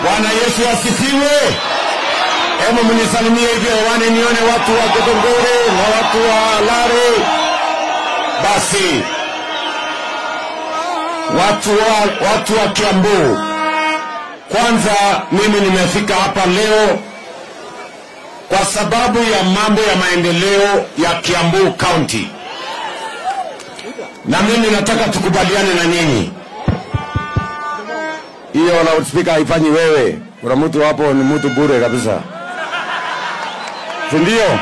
Bwana Yesu asifiwe. Hebu mnisalimie hivyo hewani nione watu wa Githunguri na watu wa Lare. Basi watu wa Kiambu, kwanza mimi nimefika hapa leo kwa sababu ya mambo ya maendeleo ya Kiambu County. Na mimi nataka tukubaliane na nyinyi. Hiyo loudspeaker haifanyi wewe. Kuna mtu hapo ni mtu bure kabisa. Si ndio?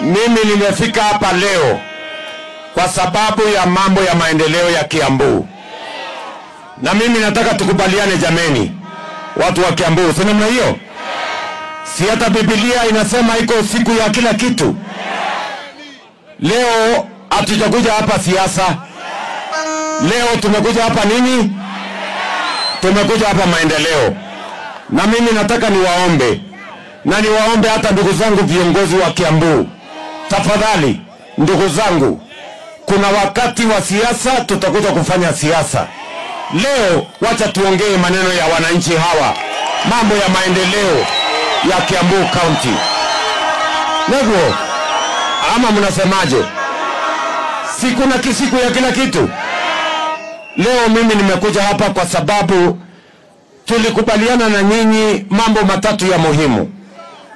Mimi nimefika hapa leo kwa sababu ya mambo ya maendeleo ya Kiambu. Na mimi nataka tukubaliane jameni, watu wa Kiambu, si namna hiyo? Si hata Biblia inasema iko siku ya kila kitu. Leo hatujakuja hapa siasa. Leo tumekuja hapa nini? Tumekuja hapa maendeleo. Na mimi nataka niwaombe, na niwaombe hata ndugu zangu viongozi wa Kiambu, tafadhali ndugu zangu, kuna wakati wa siasa, tutakuja kufanya siasa. Leo wacha tuongee maneno ya wananchi hawa, mambo ya maendeleo ya Kiambu County. Nego, ama mnasemaje? Siku na kisiku ya kila kitu. Leo mimi nimekuja hapa kwa sababu tulikubaliana na nyinyi mambo matatu ya muhimu.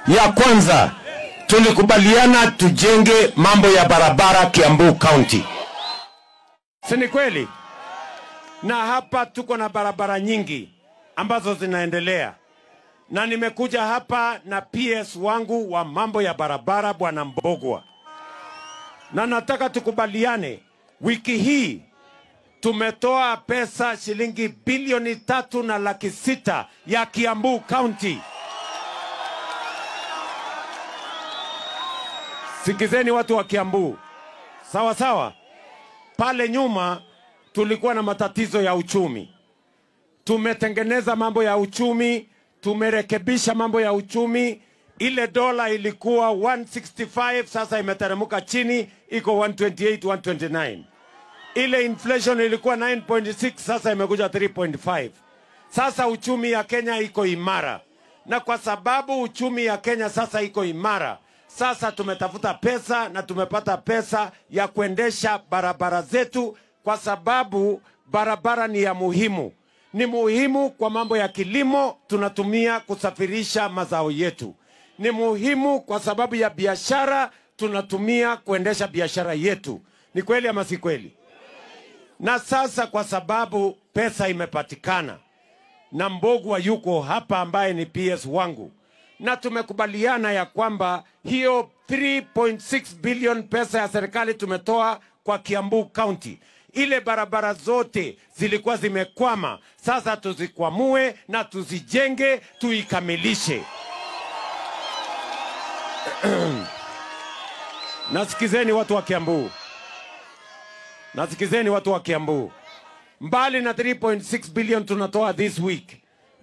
Ya kwanza, tulikubaliana tujenge mambo ya barabara Kiambu County. Si ni kweli? Na hapa tuko na barabara nyingi ambazo zinaendelea. Na nimekuja hapa na PS wangu wa mambo ya barabara, Bwana Mbogwa. Na nataka tukubaliane, wiki hii tumetoa pesa shilingi 3,600,000 ya Kiambu County. Sikizeni watu wa Kiambu. Sawa sawa? Pale nyuma tulikuwa na matatizo ya uchumi. Tumetengeneza mambo ya uchumi, tumerekebisha mambo ya uchumi. Ile dola ilikuwa 165, sasa imeteremka chini, iko 128, 129. Ile inflation ilikuwa 9.6, sasa imekuja 3.5. Sasa uchumi ya Kenya iko imara. Na kwa sababu uchumi ya Kenya sasa iko imara, sasa tumetafuta pesa na tumepata pesa ya kuendesha barabara zetu, kwa sababu barabara ni ya muhimu. Ni muhimu kwa mambo ya kilimo, tunatumia kusafirisha mazao yetu. Ni muhimu kwa sababu ya biashara, tunatumia kuendesha biashara yetu. Ni kweli ama si kweli? Na sasa kwa sababu pesa imepatikana, na Mbogwa yuko hapa ambaye ni PS wangu, na tumekubaliana ya kwamba hiyo 3.6 billion pesa ya serikali tumetoa kwa Kiambu County. Ile barabara zote zilikuwa zimekwama, sasa tuzikwamue na tuzijenge, tuikamilishe. Nasikizeni watu wa Kiambu. Nasikizeni watu wa Kiambu. Mbali na 3.6 billion tunatoa this week,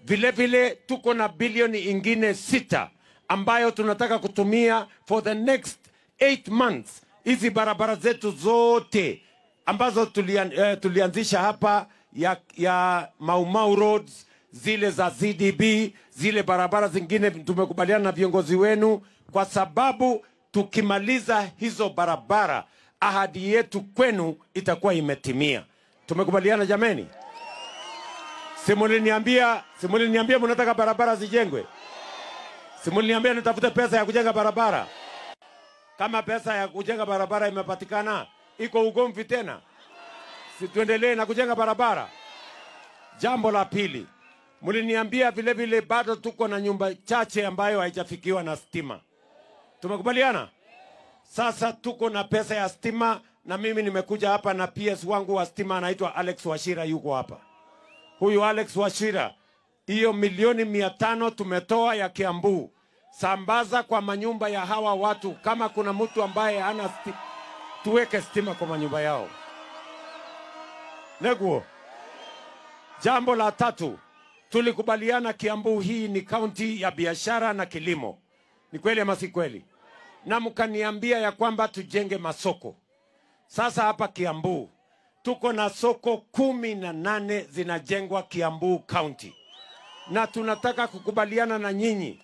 vile vile tuko na bilioni ingine 6 ambayo tunataka kutumia for the next 8 months. Hizi barabara zetu zote ambazo tulianzisha hapa ya Mau Mau roads, zile za ZDB, zile barabara zingine tumekubaliana na viongozi wenu, kwa sababu tukimaliza hizo barabara ahadi yetu kwenu itakuwa imetimia. Tumekubaliana jameni? Simuliniambia mnataka barabara zijengwe? Simuliniambia nitafute pesa ya kujenga barabara? Kama pesa ya kujenga barabara imepatikana, iko ugomvi tena? Si tuendelee na kujenga barabara? Jambo la pili, mliniambia vile vile bado tuko na nyumba chache ambayo haijafikiwa na stima. Tumekubaliana? Sasa tuko na pesa ya stima, na mimi nimekuja hapa na PS wangu wa stima anaitwa Alex Wachira, yuko hapa. Huyu Alex Wachira, hiyo 500,000 tumetoa ya Kiambu, sambaza kwa manyumba ya hawa watu. Kama kuna mtu ambaye hana stima, tuweke stima kwa manyumba yao. Neguo. Jambo la tatu, tulikubaliana Kiambu hii ni county ya biashara na kilimo. Ni kweli ama si kweli? Na mkaniambia ya kwamba tujenge masoko. Sasa hapa Kiambu Tuko na soko 18 zinajengwa Kiambu County. Na tunataka kukubaliana na nyinyi.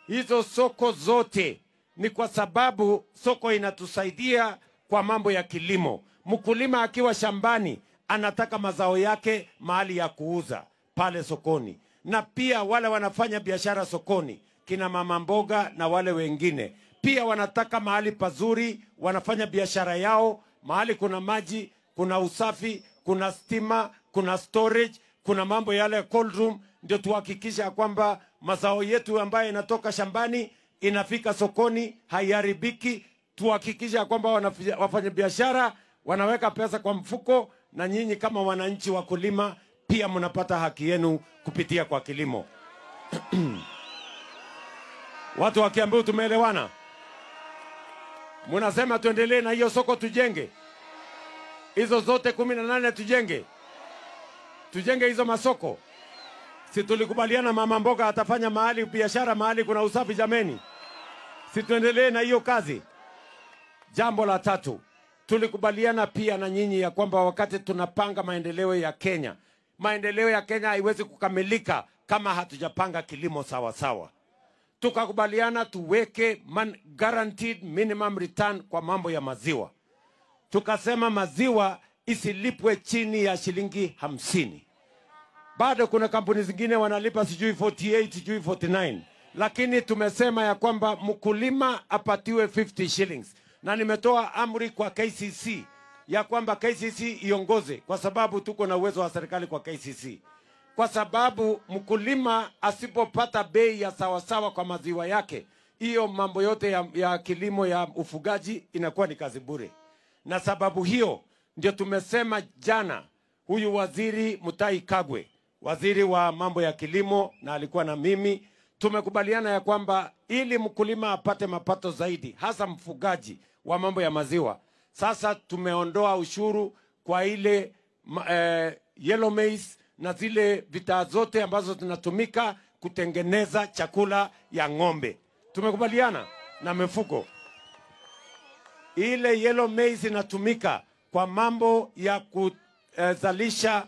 Hizo soko zote ni kwa sababu soko inatusaidia kwa mambo ya kilimo. Mkulima akiwa shambani anataka mazao yake mahali ya kuuza pale sokoni. Na pia wale wanafanya biashara sokoni, kina mama mboga na wale wengine, pia wanataka mahali pazuri, wanafanya biashara yao, mahali kuna maji, kuna usafi, kuna stima, kuna storage, kuna mambo yale cold room, ndio tuhakikisha kwamba mazao yetu ambayo inatoka shambani inafika sokoni, haiharibiki. Tuhakikisha kwamba wafanya biashara wanaweka pesa kwa mfuko, na nyinyi kama wananchi wakulima pia mnapata haki yenu kupitia kwa kilimo. Watu wa Kiambu tumeelewana? Mnasema tuendelee na hiyo soko tujenge. Hizo zote 18 tujenge. Tujenge hizo masoko. Si tulikubaliana mama mboga atafanya mahali biashara mahali kuna usafi jameni? Si tuendelee na hiyo kazi? Jambo la tatu, tulikubaliana pia na nyinyi ya kwamba wakati tunapanga maendeleo ya Kenya, maendeleo ya Kenya haiwezi kukamilika kama hatujapanga kilimo sawa sawa. Tukakubaliana tuweke guaranteed minimum return kwa mambo ya maziwa. Tukasema maziwa isilipwe chini ya shilingi 50. Bado kuna kampuni zingine wanalipa sijui 48, sijui 49. Lakini tumesema ya kwamba mkulima apatiwe 50 shillings. Na nimetoa amri kwa KCC ya kwamba KCC iongoze, kwa sababu tuko na uwezo wa serikali kwa KCC. Kwa sababu mkulima asipopata bei ya sawasawa kwa maziwa yake, hiyo mambo yote ya kilimo ya ufugaji inakuwa ni kazi bure. Na sababu hiyo ndio tumesema jana huyu waziri Mutahi Kagwe, waziri wa mambo ya kilimo, na alikuwa na mimi, tumekubaliana ya kwamba ili mkulima apate mapato zaidi, hasa mfugaji wa mambo ya maziwa, sasa tumeondoa ushuru kwa ile yellow maize na zile vitaa zote ambazo tunatumika kutengeneza chakula ya ng'ombe. Tumekubaliana na mifuko. Ile yellow maize inatumika kwa mambo ya kuzalisha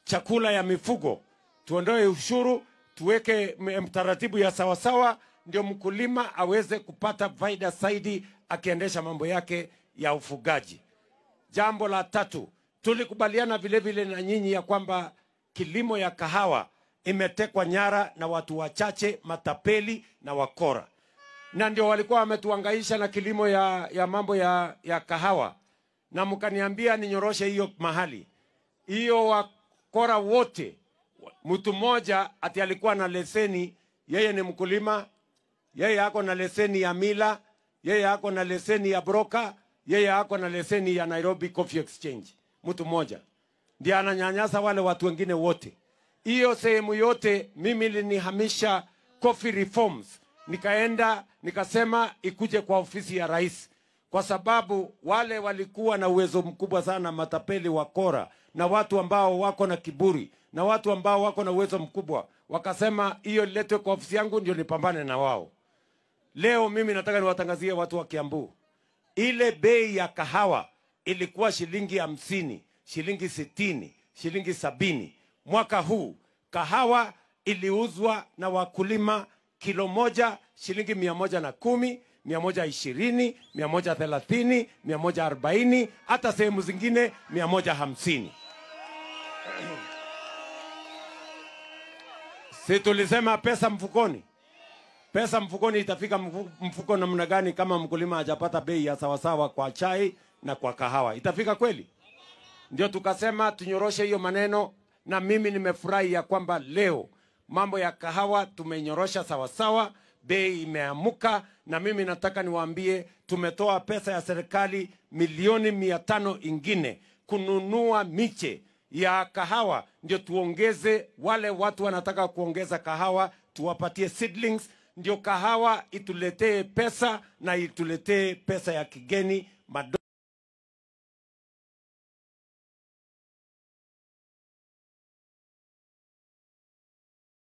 chakula ya mifugo. Tuondoe ushuru, tuweke mtaratibu ya sawasawa, ndio mkulima aweze kupata faida zaidi akiendesha mambo yake ya ufugaji. Jambo la tatu, tulikubaliana vile vile na nyinyi ya kwamba kilimo ya kahawa imetekwa nyara na watu wachache, matapeli na wakora. Na ndio walikuwa wametuhangaisha na kilimo ya mambo ya kahawa. Na mkaniambia ninyoroshe hiyo mahali. Hiyo wakora wote, mtu mmoja ati alikuwa na leseni, yeye ni mkulima, yeye ako na leseni ya mila, yeye ako na leseni ya broker, yeye ako na leseni ya Nairobi Coffee Exchange. Mtu mmoja ndiye ananyanyasa wale watu wengine wote. Hiyo sehemu yote mimi nilihamisha coffee reforms. Nikaenda nikasema ikuje kwa ofisi ya rais, kwa sababu wale walikuwa na uwezo mkubwa sana, matapeli wakora na watu ambao wako na kiburi na watu ambao wako na uwezo mkubwa, wakasema hiyo iletwe kwa ofisi yangu ndio nipambane na wao. Leo mimi nataka niwatangazie watu wa Kiambu, ile bei ya kahawa ilikuwa shilingi 50, shilingi 60, shilingi 70. Mwaka huu kahawa iliuzwa na wakulima kilo moja shilingi 110, 120, 130, 140, hata sehemu zingine 150. Si tulisema pesa mfukoni? Pesa mfukoni itafika mfuko namna gani kama mkulima hajapata bei ya sawasawa kwa chai na kwa kahawa? Itafika kweli? Ndio tukasema tunyoroshe hiyo maneno, na mimi nimefurahi ya kwamba leo mambo ya kahawa tumenyorosha sawasawa, bei imeamuka. Na mimi nataka niwaambie tumetoa pesa ya serikali milioni 500 ingine kununua miche ya kahawa, ndio tuongeze wale watu wanataka kuongeza kahawa, tuwapatie seedlings, ndio kahawa ituletee pesa na ituletee pesa ya kigeni.